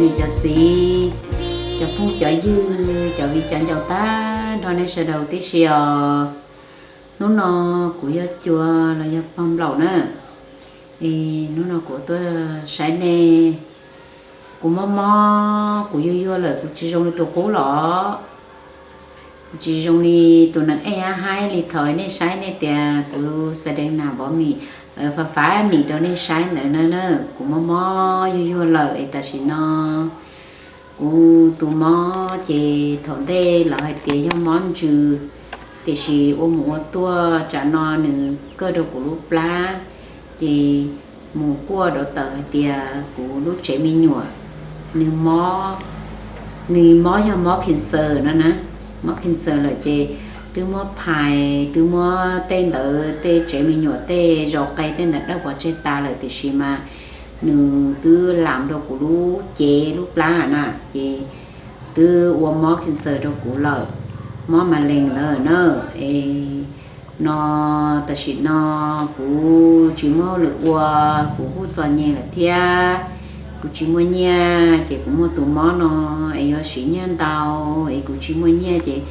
Niam cov txiv, cov phooj cov ywg, cov viv cov ncaus tag nrho nej sawv daws tib si os. Hnub no kuv yog Cua los yog Pog Nplaum na. Es hnub no kuv tuaj saib nej, kuv mob mob, kuv yuag yuag lawm, kuv tsis zoo li tus qub los. Kuv tsis zoo li tus neeg ej haib haib li thaum nej saib nej tias kuv xa dees nas npov mis fav fav nim rau nej saib ntawd na. Kuv mob mob yuag yuag lawm es tam sim no kuv tus mob ces thaum ntej lawv hais tias yog mob ntsws, tiam sis ua mus ua tuaj tsam no nws kaj rau kuv lub plab, ces mus kuaj dov tawm hais tias kuv lub tsev me nyuam nws mob, nws mob yog mob cancer no na. Mob cancer lawm ces twb muab phais, twb muab tej ntawd, tej tsev me nyuam tej zau qe tej ntawd dawb pov tseg tas lawm, tiam sis mas nws twb lam rau kuv lub cev lub plab na, ces twb ua mob cancer rau kuv lawm, mob ma lees ntawd na. Es no tam sim no kuv tsis muaj hauj lwm ua, kuv kuj txom nyem lawm thiab, kuv tsis muaj nyiaj ces kuv muaj tus mob no es yuav siv nyiaj ntau, es kuv tsis muaj nyiaj ces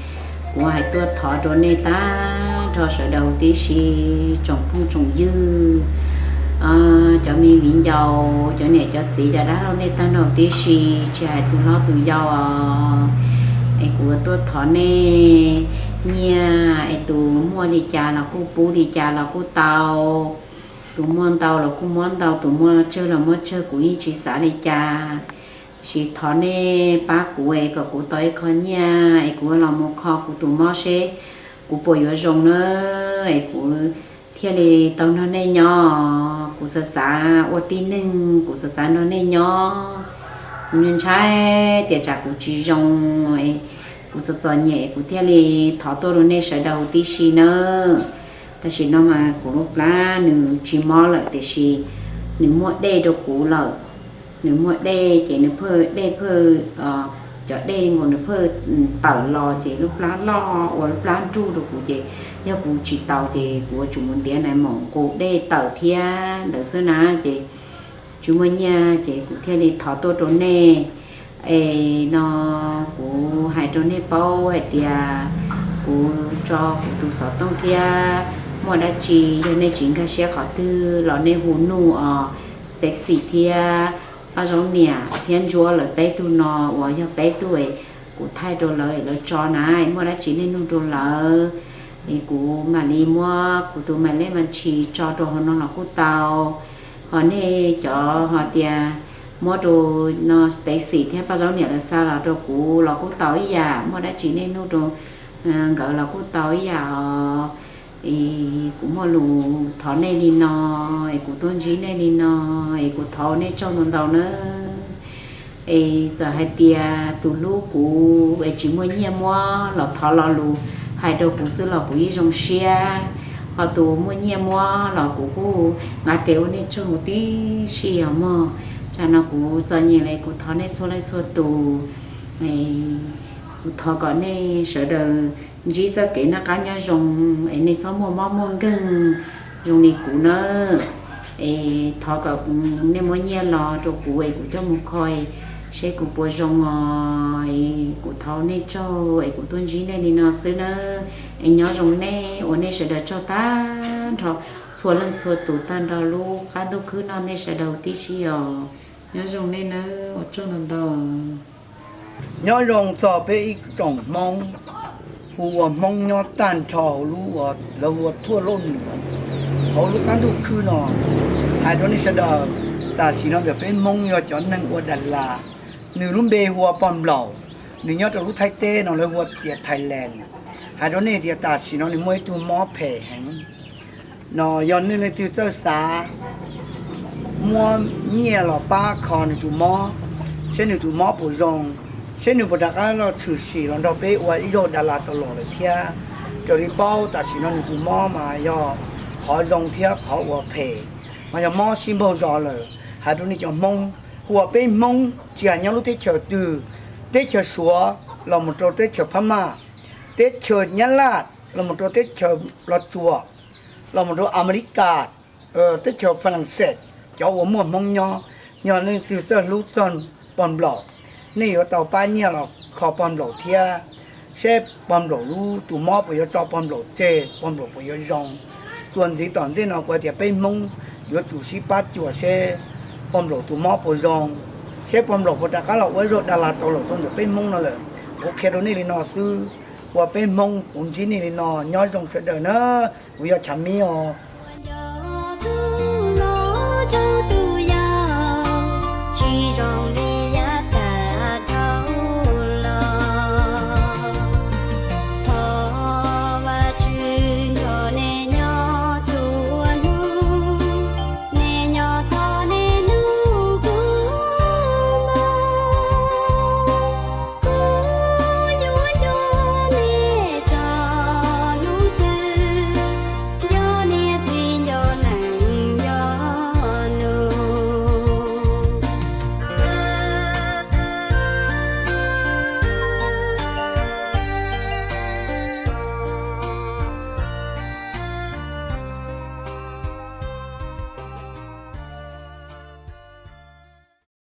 kuv hais tuaj thov rau nej tag nrho sawv daws tib si, tsoom phooj tsoom ywg, cov me viv ncaus, cov niam cov txiv, cov dab laug nej tag nrho tib si, tsis hais tus hlob tus yau os. Es kuv tuaj thov nej nyiaj, es tus muaj li cas los kuj pub, li cas los kuj tau, tus muaj ntau los kuj muab ntau, tus muaj tsawg los muab tsawg, kuv yeej tsis xav li cas. Sis thov nej pab kuv es kom kuv tau ib qho nyiaj es kuv los mus kho kuv tus mob seb kuv puas yuav zoo na, es kuv thiaj li tau nrog nej nyob. Kuv xav xav ua tib neeg, kuv xav xav nrog nej nyob. Kuv ntshai tias tsam kuv tsis zoo, kuv txom txom nyem, kuv thiaj li thov tuaj rau nej sawv daws tib si nawb. Tam sim no mas kuv lub plab nws tsis mob lawm, tiam sis nws muaj dej rau kuv lawm. Nws muaj dej ces nws pheej dej pheej, cov dej nkaus nws pheej tawm los ces lub plab loj ua lub plab nruj rau kuv ces yog kuv tsis tau ces kuv yuav tsum mus ntiav nais maum nqus dej tawm thiab ntawd xwb na. Ces tsis muaj nyiaj ces kuv thiaj li thov tuaj rau nej. Es no kuv hais rau nej paub hais tias kuv tso kuv tus xov tooj thiab, muaj dab tsi yog nej tsis nkag siab qhov twg los nej hu Nuj os, Stacy thiab Paj Zaub Niam thiab Ntsuab, lawv peb tug no uas yog peb tug kuv thaij rau lawv, lawv tso na. Muaj dab tsi nej nug rau lawv, es kuv mam li muab kuv tus mais lej mas ntshis tso rau hauv no los kuj tau. Ho nej cov ho tias muab rau no Stacy thiab Paj Zaub Niam lawv xa los rau kuv los kuj tau ib yam, muaj dab tsi nej nug rau nkawd los kuj tau ib yam os. Es kuv muaj lus thov nej li no, es kuv tuaj ntsib nej li no, es kuv thov nej tsaug ntau ntau nawb. Es txawm hais tias tus hlub kuv es tsis muaj nyiaj muab los thov lo lus hais rau kuv xwb los kuv yeej zoo siab. Ho tus muaj nyiaj muab los kuv kuj nqa tes ua nej tsaug tib si os mog. Tsam no kuv txom nyem li, kuv thov nej txhua leej txhua tus, kuv thov kom nej sawv daws ntsib txoj kev noj qab nyob zoo, es nej txhob muaj mob muaj nkeeg zoo li kuv nawb. Es thov kom nej muab nyiaj los rau kuv es kuv coj mus kho seb kuv puas zoo os. Es kuv thov nej tsaug es kuv tuaj ntsib nej li no xwb nawb. Es nyob zoo nej, ua nej sawv daws tsaug tag nrho, txhua leej txhua tus tag nrho lub qab ntuj khwb no nej sawv daws tib si os. Nyob zoo nej nawb, ua tsaug ntau ntau. Nyob zoo txog peb ib tsoom Hmoob hu ua Hmoob nyob tag nrho hauv lub, lawv hu ua thuaj lauj nws, hauv lub qab ntuj khwb no. Hais rau nej sawv daws, tam sim no ntawm peb Hmoob yog cov neeg ua Dalas, nws lub npe hu ua Pog Nplaum, nws nyob rau lub Thaib teb no lawv hu ua tias Thailand. Hais rau nej tias tam sim no nws muaj ib tug mob phem heev no, yog nej leej twg txawj xav muab nyiaj los pab kho nws tus mob, seb nws tus mob puas zoo, seb nws puas rov qab los tshwm sim los nrog peb ua ib zaug Dalas tau los lawm thiab. Raws li paub tam sim no nws tus mob mas yog qhov zoo thiab qhov uas phem, mas yog mob sib npaug zos lawm. Hais rau nej cov Hmoob, hu ua peb Hmoob tsis hais nyob lub teb chaws twg, teb chaws Suav los mus rau teb chaws Phab Maj, teb chaws Nyab Laj los mus rau teb chaws Los Tsuas, los mus rau Amelikas, teb chaws Falaxes, cov uas muaj Hmoob nyob, yog leej twg txawj hlub txawj pog nplaum. Nej yuav tau pab nyiaj los kho pog nplaum thiab, seb pog nplaum lub tus mob puas yuav tso pog nplaum tseg, pog nplaum puas yuav zoo. Txuas ntxiv tom ntej no kuv tias peb Hmoob yuav tsum sib pab cuam seb pog nplaum tus mob puas zoo, seb pog nplaum puas rov qab los ua ib zaug da las tau los rau ntawm peb Hmoob no lawm. Kuv qhia rau nej li no xwb, ua peb Hmoob, kuv ntsib nej li no, nyob zoo sawv daws na, kuv yog Tshav Mib os.